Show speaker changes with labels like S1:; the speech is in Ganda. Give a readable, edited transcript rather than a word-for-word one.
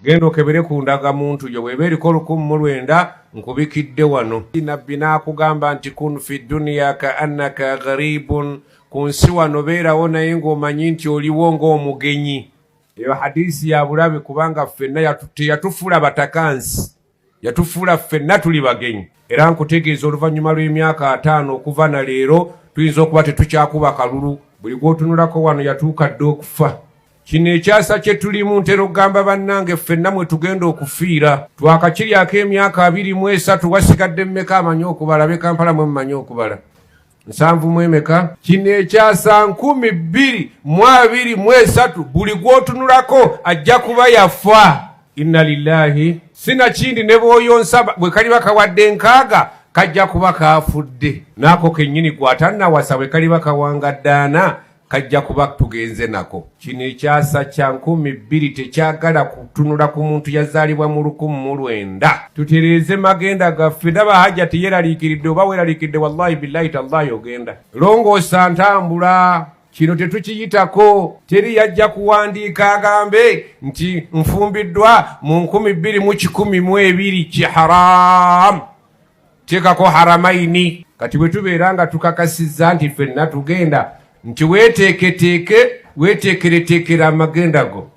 S1: Genda okebere ku ndagamuntu yo, bw'eba eriko 1900, nkubikidde wano. Nabbi n'akugamba nti kun fi duniya ka annaka gharibun, ku nsi wano beerawo naye ng'omanyi nti oliwo ng'omugenyi. Eyo hadisi ya bulabe, kubanga ffenna teyatufuula batakansi, yatufuula ffenna tuli bagenyi. Era nkutegeeza, oluvannyuma lw'emyaka 50 okuva na leero tuyinza okuba tetukyakuba kalulu. Buli gw'otunulako wano yatuuka dda okufa. Kino ekyasa kye tulimu, ntera okugamba bannange, ffenna mwe tugenda okufiira. Twakakiryako emyaka 23, wasigadde mmeka? Amanyi okubala be Kampala, mwe mumanyi okubala. 70 mu emeka? Kino ekyasa 2023, buli gw'otunulako ajja kuba yafa. Inna lillahi. Sinakindi ne bw'oyonsa bwe kaliba kawadde 60, kajja kuba kafudde. Naako kennyini gw'atannawasa bwe kaliba kawangaddaana, kajja kuba tugenze nako. Kino ekyasa kya 2000 tekyagala kutunula ku muntu yazaalibwa mu 1900. Tutereeze magenda gaffe. Ndaba hajja teyeraliikiridde, oba weeraliikiridde? Wallahi billahi tallahi, ogenda longoosa ntambula. Kino tetukiyitako. Teri yajja kuwandiika agambe nti nfumbiddwa mu 2120. Kiharamu, teekako haramaini. Kati bwe tubeera nga tukakasizza nti ffenna tugenda, nti weeteeketeeke, weeteekereteekera amagenda go.